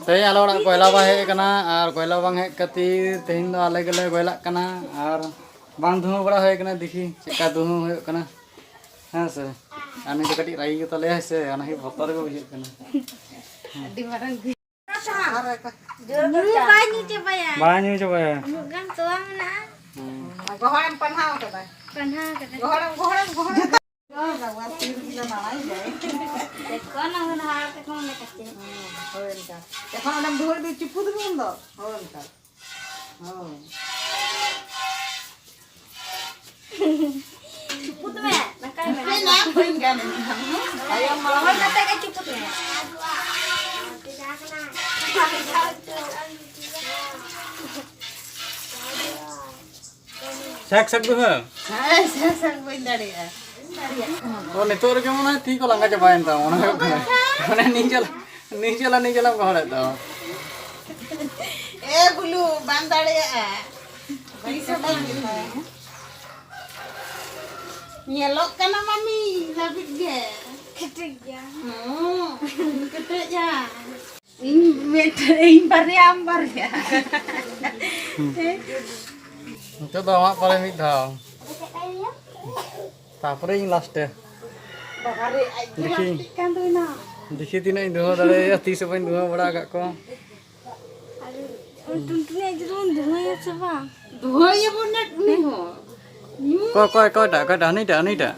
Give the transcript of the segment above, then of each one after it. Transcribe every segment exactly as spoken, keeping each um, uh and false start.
ᱛᱮᱦᱮᱧ ᱟᱞᱮ ᱚᱲᱟᱜ ᱠᱚᱭᱞᱟ ᱵᱟᱝ ᱦᱮᱡ ᱟᱠᱟᱱᱟ, ᱟᱨ ᱠᱚᱭᱞᱟ ᱵᱟᱝ ᱦᱮᱡ ᱠᱷᱟᱹᱛᱤᱨ ᱛᱮᱦᱮᱧ ᱫᱚ ᱟᱞᱮ ᱜᱮᱞᱮ ᱜᱚᱭᱞᱟᱜ ᱠᱟᱱᱟ᱾ ᱟᱨ ᱵᱟᱝ ᱫᱷᱩᱶᱟᱹ ᱵᱟᱲᱟ ᱦᱩᱭ ᱟᱠᱟᱱᱟ, ᱫᱮᱠᱷᱤ ᱪᱮᱫᱠᱟ ᱫᱷᱩᱶᱟᱹ ᱦᱩᱭᱩᱜ ᱠᱟᱱᱟ᱾ ᱦᱮᱸ ᱥᱮ? ᱟᱨ ᱱᱩᱭ ᱫᱚ ᱠᱟᱹᱴᱤᱡ ᱨᱟᱹᱜᱤ ᱜᱮᱛᱟᱞᱮᱭᱟᱭ ᱥᱮ, ᱚᱱᱟ ᱜᱮ ᱵᱚᱛᱚᱨ ᱜᱮ ᱵᱩᱡᱷᱟᱹᱜ ᱠᱟᱱᱟ᱾ ᱟᱹᱰᱤ ᱢᱟᱨᱟᱝ ᱜᱮ᱾ ᱧᱩ ᱵᱟᱭ ᱧᱩ ᱪᱟᱵᱟᱭᱟ᱾ ᱵᱟᱭ ᱧᱩ ᱪᱟᱵᱟᱭᱟ᱾ ᱩᱱᱟᱹᱜ ᱜᱟᱱ ᱛᱚᱣᱟ ᱢᱮᱱᱟᱜᱼᱟ᱾ ᱦᱩᱸ᱾ ᱜᱚᱦᱚᱲᱮᱢ ᱯᱟᱱᱦᱟᱣ ᱠᱟᱫᱟ? ᱯᱟᱱᱦᱟᱣ ᱠᱟᱫᱟ᱾ ᱜᱚᱦᱚᱲᱮᱢ, ᱜᱚᱦᱚᱲᱮᱢ, ᱜᱚᱦᱚᱲᱮᱢ᱾ ᱜᱚᱦᱚᱲ ᱫᱚ ᱵᱟᱝ, ᱛᱤᱱ ᱠᱤᱞᱳ ᱱᱟᱣᱟᱭ ᱜᱮ᱾ ᱫᱮᱠᱷᱚ ᱱᱟ ᱦᱩᱱ ᱦᱟᱨᱟ ᱛᱮᱠᱚ ᱢᱚᱱᱮ ᱠᱟᱪᱮ᱾ ᱦᱩᱸ, ᱦᱳᱭ ᱚᱱᱠᱟ᱾ ᱮᱠᱷᱚᱱ ᱚᱸᱰᱮᱢ ᱫᱩᱦᱟᱹᱣ ᱤᱫᱤ, ᱪᱩᱯᱩᱫ ᱢᱮ ᱩᱱ ᱫᱚ᱾ ᱦᱳᱭ ᱚᱱᱠᱟ᱾ ᱦᱳᱭ᱾ ᱪᱩᱯᱩᱫ ᱢᱮ, ᱱᱟᱝᱠᱟᱭ ᱢᱮ᱾ ᱦᱟᱯᱮ ᱱᱟ, ᱵᱟᱹᱧ ᱜᱟᱱ ᱮᱫᱟ᱾ ᱛᱟᱭᱚᱢ ᱢᱟᱲᱟᱝ ᱨᱚᱦᱚᱲ ᱠᱟᱛᱮ ᱜᱮ ᱪᱩᱯᱩᱫ ᱢᱮ᱾ ᱥᱮᱠ ᱥᱮᱠ ᱫᱩᱦᱟᱹ᱾ ᱦᱮᱸ, ᱥᱮᱠ ᱥᱮᱠ ᱵᱟᱹᱧ ᱫᱟᱲᱮᱭᱟᱜᱼᱟ᱾ ᱚ, ᱱᱤᱛᱚᱜ ᱨᱮᱜᱮ ᱢᱚᱱᱮ ᱦᱚᱭ ᱛᱤ ᱠᱚ ᱞᱟᱸᱜᱟ ᱪᱟᱵᱟᱭᱮᱱ ᱛᱟᱢᱟ, ᱢᱚᱱᱮ ᱦᱩᱭᱩᱜ ᱠᱟᱱᱟ᱾ ᱢᱟᱱᱮ ᱱᱤᱡᱮ, ᱱᱤᱡᱮ ᱞᱟ ᱱᱤᱡᱮ ᱞᱟᱢ ᱜᱚᱦᱚᱲᱮᱫ ᱫᱚ᱾ ᱮ ᱵᱩᱞᱩ, ᱵᱟᱢ ᱫᱟᱲᱮᱭᱟᱜᱼᱟ᱾ ᱛᱤᱥ ᱦᱚᱸ ᱵᱟᱝ ᱦᱩᱭᱩᱜᱼᱟ᱾ ᱧᱮᱞᱚᱜ ᱠᱟᱱᱟ ᱢᱟᱢᱤ, ᱞᱟᱹᱵᱤᱫ ᱜᱮ᱾ ᱠᱮᱴᱮᱡ ᱜᱮᱭᱟ᱾ ᱦᱩᱸ, ᱠᱮᱴᱮᱡᱟ᱾ ᱤᱧ ᱢᱤᱫᱴᱮᱱ, ᱤᱧ ᱵᱟᱨᱭᱟ, ᱟᱢ ᱵᱟᱨᱭᱟ᱾ ᱱᱤᱛᱚᱜ ᱫᱚ ᱟᱢᱟᱜ ᱯᱚᱨᱮ ᱢᱤᱫ ᱫᱷᱟᱣ, ᱛᱟᱨᱯᱚᱨᱮ ᱤᱧ ᱞᱟᱥᱴᱮ᱾ ᱵᱟᱵᱟ ᱨᱮ, ᱟᱡ ᱜᱮ ᱫᱮᱠᱷᱤ᱾ ᱞᱟᱹᱠᱛᱤᱜ ᱠᱟᱱ ᱛᱟᱵᱮᱱᱟ᱾ ᱫᱮᱠᱷᱤ ᱛᱤᱱᱟᱹᱜ ᱤᱧ ᱫᱩᱦᱟᱹᱣ ᱫᱟᱲᱮᱭᱟᱜᱼᱟ, ᱛᱤᱥ ᱦᱚᱸ ᱵᱟᱹᱧ ᱫᱩᱦᱟᱹᱣ ᱵᱟᱲᱟ ᱟᱠᱟᱫ ᱠᱚᱣᱟ᱾ ᱟᱨ ᱴᱩᱱᱴᱩᱱᱤ ᱟᱡ ᱫᱚᱵᱚᱱ ᱫᱩᱦᱟᱹᱭᱟ ᱥᱮ ᱵᱟᱝ? ᱫᱩᱦᱟᱹᱭᱟᱵᱚᱱ ᱱᱟ ᱩᱱᱤ ᱦᱚᱸ᱾ ᱧᱩ᱾ ᱚᱠᱚᱭ, ᱚᱠᱚᱭ, ᱚᱠᱚᱭᱴᱟᱜ, ᱚᱠᱚᱭᱴᱟᱜ? ᱦᱟᱹᱱᱤᱴᱟᱜ, ᱦᱟᱹᱱᱤᱴᱟᱜ?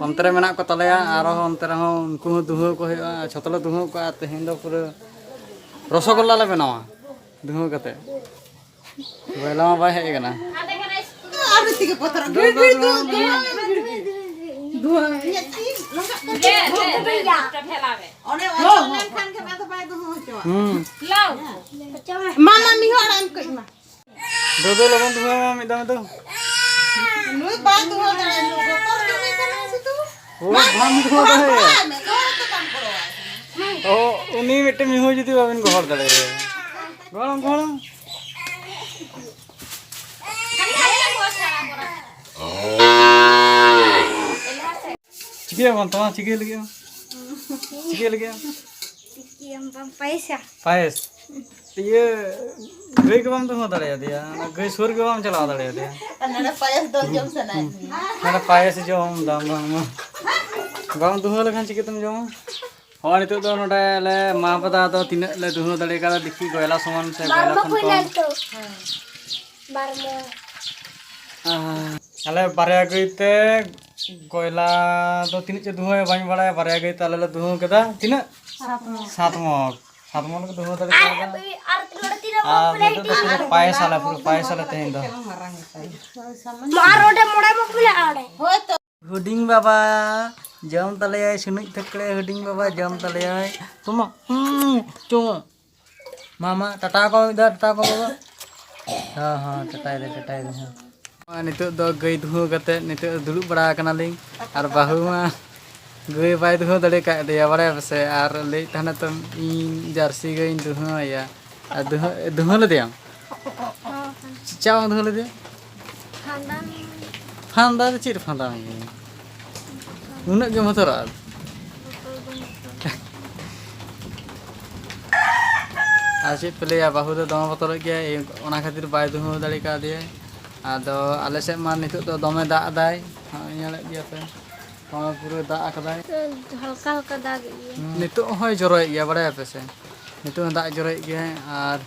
ᱚᱱᱛᱮ ᱨᱮ ᱢᱮᱱᱟᱜ ᱠᱚ ᱛᱟᱞᱮᱭᱟ, ᱟᱨᱦᱚᱸ ᱚᱱᱛᱮ ᱨᱮᱦᱚᱸ ᱩᱱᱠᱩ ᱦᱚᱸ ᱫᱩᱦᱟᱹᱣ ᱠᱚ ᱦᱩᱭᱩᱜᱼᱟ᱾ ᱡᱷᱚᱛᱚ ᱞᱮ ᱫᱩᱦᱟᱹᱣ ᱠᱚᱣᱟ᱾ ᱛᱮᱦᱮᱧ ᱫᱚ ᱯᱩᱨᱟᱹ ᱨᱚᱥᱚᱜᱳᱞᱞᱟ ᱞᱮ ᱵᱮᱱᱟᱣᱟ ᱫᱩᱦᱟᱹᱣ ᱠᱟᱛᱮ᱾ ᱜᱚᱭᱞᱟ ᱢᱟ ᱵᱟᱭ ᱦᱮᱡ ᱟᱠᱟᱱᱟ᱾ ᱟᱨ ᱛᱤᱜᱮ ᱯᱚᱛᱨᱚ᱾ ᱫᱩ, ᱫᱩ, ᱫᱩ, ᱫᱩ᱾ ᱫᱩᱦᱟᱹᱣ᱾ ᱤᱧᱟᱹᱜ ᱛᱤ ᱞᱟᱸᱜᱟᱜ ᱠᱟᱱ ᱛᱤᱧᱟ᱾ ᱚᱱᱮ ᱚᱱᱟ ᱢᱮᱱᱠᱷᱟᱱ ᱜᱮ ᱵᱟᱭ ᱫᱩᱦᱟᱹᱣ ᱦᱚᱪᱚᱣᱟᱜ᱾ ᱦᱩᱸ᱾ ᱢᱟ, ᱢᱟ, ᱢᱤᱫ ᱦᱚᱲ ᱟᱢ ᱠᱟᱹᱡ ᱢᱟ᱾ ᱫᱩ, ᱫᱩ, ᱞᱚᱜᱚᱱ ᱫᱩᱦᱟᱹᱣ ᱢᱮ ᱢᱤᱫ ᱫᱷᱟᱣ, ᱢᱤᱫ ᱫᱷᱟᱣ᱾ ᱱᱩᱭ ᱵᱟᱭ ᱫᱩᱦᱟᱹᱣ ᱫᱟᱲᱮᱭᱟᱜᱼᱟ, ᱱᱩᱭ ᱵᱚᱛᱚᱨ ᱜᱮ ᱢᱮᱱᱟᱜ ᱛᱟᱭᱟ ᱥᱮ ᱛᱚ᱾ ᱳ, ᱵᱟᱝ ᱫᱩᱦᱟᱹᱣ ᱫᱟᱲᱮᱭᱟᱜᱼᱟ᱾ ᱜᱚᱦᱚᱲ ᱢᱮ, ᱜᱚᱦᱚᱲ ᱛᱮ ᱵᱟᱢ ᱜᱚᱲᱚᱣᱟᱭ ᱠᱟᱱᱟ᱾ ᱳ, ᱩᱱᱤ ᱢᱤᱫᱴᱮᱱ ᱢᱤᱦᱩ ᱡᱩᱫᱤ ᱵᱟᱵᱤᱱ ᱜᱚᱦᱚᱲ ᱫᱟᱲᱮᱭᱟᱭᱟ᱾ ᱜᱚᱦᱚᱲ, ᱜᱚᱦᱚᱲ᱾ ᱪᱤᱠᱟᱹᱭᱟᱵᱚᱱ ᱛᱚ, ᱪᱤᱠᱟᱹᱭ ᱞᱟᱹᱜᱤᱫ ᱮᱢ? ᱪᱤᱠᱟᱹᱭ ᱞᱟᱹᱜᱤᱫ ᱮᱢ? ᱤᱭᱟᱹ ᱵᱟᱢ ᱯᱟᱭᱮᱥᱟ? ᱯᱟᱭᱮᱥ? ᱤᱭᱟᱹ, ᱜᱟᱹᱭ ᱜᱮ ᱵᱟᱢ ᱫᱩᱦᱟᱹᱣ ᱫᱟᱲᱮᱭᱟᱫᱮᱭᱟ, ᱚᱱᱟ ᱜᱟᱹᱭ ᱥᱩᱨ ᱜᱮ ᱵᱟᱢ ᱪᱟᱞᱟᱣ ᱫᱟᱲᱮᱭᱟᱫᱮᱭᱟ᱾ ᱟᱨ ᱱᱚᱰᱮ ᱯᱟᱭᱮᱥ ᱫᱚ ᱡᱚᱢ ᱥᱟᱱᱟᱭᱮᱫ ᱢᱮᱭᱟ᱾ ᱱᱚᱰᱮ ᱯᱟᱭᱮᱥ ᱡᱚᱢ ᱫᱟᱢ ᱵᱟᱝᱢᱟ᱾ ᱵᱟᱢ ᱫᱩᱦᱟᱹᱣ ᱞᱮᱠᱷᱟᱱ ᱪᱤᱠᱟᱹᱛᱮᱢ ᱡᱚᱢᱟ? ᱦᱚᱸ, ᱱᱤᱛᱚᱜ ᱫᱚ ᱱᱚᱰᱮ ᱞᱮ ᱢᱟᱯ ᱮᱫᱟ, ᱟᱫᱚ ᱛᱤᱱᱟᱹᱜ ᱞᱮ ᱫᱩᱦᱟᱹᱣ ᱫᱟᱲᱮ ᱠᱟᱫᱟ, ᱫᱮᱠᱷᱤ ᱜᱚᱭᱞᱟ ᱥᱚᱢᱟᱱ ᱥᱮ ᱜᱚᱭᱞᱟ ᱠᱷᱚᱱ ᱠᱚᱢ᱾ ᱵᱟᱨ ᱢᱚ᱾ ᱟᱨ ᱟᱞᱮ ᱵᱟᱨᱭᱟ ᱜᱟᱹᱭ ᱛᱮ ᱜᱚᱭᱞᱟ ᱫᱚ ᱛᱤᱱᱟᱹᱜ ᱪᱚ ᱫᱩᱦᱟᱹᱣ ᱵᱟᱹᱧ ᱵᱟᱲᱟᱭᱟ, ᱵᱟᱨᱭᱟ ᱜᱟᱹᱭ ᱛᱮ ᱟᱞᱮ ᱞᱮ ᱫᱩᱦᱟᱹᱣ ᱠᱮᱫᱟ᱾ ᱛᱤᱱᱟᱹᱜ? ᱥᱟᱛ ᱢᱚᱜᱽ᱾ ᱥᱟᱛ ᱢᱚᱜᱽ᱾ ᱥᱟᱛ ᱢᱚᱜᱽ ᱞᱮ ᱫᱩᱦᱟᱹᱣ ᱫᱟᱲᱮ ᱠᱟᱣᱫᱟ᱾ ᱟᱨ ᱛᱤᱱᱟᱹᱜ ᱟᱨ ᱱᱤᱛᱚᱜ ᱫᱚ ᱯᱩᱨᱟᱹ ᱯᱟᱭᱮᱥ ᱟᱞᱮ, ᱯᱩᱨᱟᱹ ᱯᱟᱭᱮᱥ ᱟᱞᱮ ᱛᱮᱦᱮᱧ ᱫᱚ᱾ ᱟᱨ ᱚᱸᱰᱮ ᱢᱚᱬᱮ ᱢᱚᱜᱽ ᱢᱮᱱᱟᱜᱼᱟ ᱚᱸᱰᱮ᱾ ᱦᱩᱰᱤᱧ ᱵᱟᱵᱟ ᱡᱚᱢ ᱛᱟᱞᱮᱭᱟᱭ ᱥᱩᱱᱩᱡ ᱛᱷᱟᱹᱠᱲᱮ, ᱦᱩᱰᱤᱧ ᱵᱟᱵᱟ ᱡᱚᱢ ᱛᱟᱞᱮᱭᱟᱭ᱾ ᱪᱩᱢᱩ, ᱩᱸ, ᱪᱩᱢᱩ᱾ ᱢᱟ, ᱢᱟ, ᱴᱟᱴᱟ ᱠᱚ ᱢᱤᱫ ᱫᱷᱟᱣ, ᱴᱟᱴᱟ ᱠᱚ ᱵᱟᱵᱟ᱾ ᱦᱮᱸ, ᱦᱮᱸ, ᱴᱟᱴᱟᱭ ᱫᱟᱭ, ᱴᱟᱴᱟᱭ ᱫᱟᱭ, ᱦᱮᱸ᱾ ᱱᱤᱛᱚᱜ ᱫᱚ ᱜᱟᱹᱭ ᱫᱩᱦᱟᱹᱣ ᱠᱟᱛᱮ ᱱᱤᱛᱚᱜ ᱫᱚ ᱫᱩᱲᱩᱵ ᱵᱟᱲᱟ ᱟᱠᱟᱱᱟᱞᱤᱧ᱾ ᱟᱨ ᱵᱟᱹᱦᱩ ᱢᱟ ᱜᱟᱹᱭ ᱵᱟᱭ ᱫᱩᱦᱟᱹᱣ ᱫᱟᱲᱮ ᱠᱟᱜ ᱫᱮᱭᱟ, ᱵᱟᱲᱟᱭᱟ ᱯᱮᱥᱮ? ᱟᱨ ᱞᱟᱹᱭᱮᱫ ᱛᱟᱦᱮᱱᱟ ᱛᱚ, ᱤᱧ ᱡᱟᱹᱨᱥᱤ ᱜᱟᱹᱭᱤᱧ ᱫᱩᱦᱟᱹᱣ ᱟᱭᱟ᱾ ᱟᱨ ᱫᱩᱦᱟᱹᱣ, ᱫᱩᱦᱟᱹᱣ ᱞᱮᱫᱮᱭᱟᱢ? ᱪᱮᱫᱟᱜ ᱵᱟᱝ ᱫᱩᱦᱟᱹᱣ ᱞᱮᱫᱮᱭᱟ? ᱯᱷᱟᱸᱫᱟ᱾ ᱯᱷᱟᱸᱫᱟ ᱫᱚ ᱪᱮᱫ ᱨᱮ ᱯᱷᱟᱸᱫᱟ ᱢᱮᱭᱟ? ᱩᱱᱟᱹᱜ ᱜᱮ ᱵᱚᱛᱚᱨᱚᱜᱼᱟ? ᱟᱨ ᱪᱮᱫ ᱯᱮ ᱞᱟᱹᱭᱟ, ᱵᱟᱹᱦᱩ ᱫᱚ ᱫᱚᱢᱮ ᱵᱚᱛᱚᱨᱚᱜ ᱜᱮᱭᱟᱭ, ᱚᱱᱟ ᱠᱷᱟᱹᱛᱤᱨ ᱵᱟᱭ ᱫᱩᱦᱟᱹᱣ ᱫᱟᱲᱮ ᱠᱟᱣᱫᱮᱭᱟᱭ᱾ ᱟᱫᱚ ᱟᱞᱮ ᱥᱮᱫ ᱢᱟ ᱱᱤᱛᱚᱜ ᱫᱚ ᱫᱚᱢᱮ ᱫᱟᱜ ᱮᱫᱟᱭ, ᱦᱚᱸᱜᱼᱚᱭ ᱧᱮᱞᱮᱫ ᱜᱮᱭᱟ ᱯᱮ, ᱫᱚᱢᱮ ᱯᱩᱨᱟᱹ ᱫᱟᱜ ᱟᱠᱟᱫᱟᱭ᱾ ᱦᱟᱞᱠᱟ ᱦᱟᱞᱠᱟ ᱫᱟᱜ ᱮᱫ ᱜᱮᱭᱟ᱾ ᱱᱤᱛᱚᱜ ᱦᱚᱸᱭ ᱡᱚᱨᱚᱭᱮᱫ ᱜᱮᱭᱟ, ᱵᱟᱲᱟᱭᱟ ᱯᱮ ᱥᱮ? ᱱᱤᱛᱚᱜ ᱦᱚᱸ ᱫᱟᱜ ᱡᱚᱨᱚᱭᱮᱫ ᱜᱮᱭᱟᱭ᱾ ᱟᱨ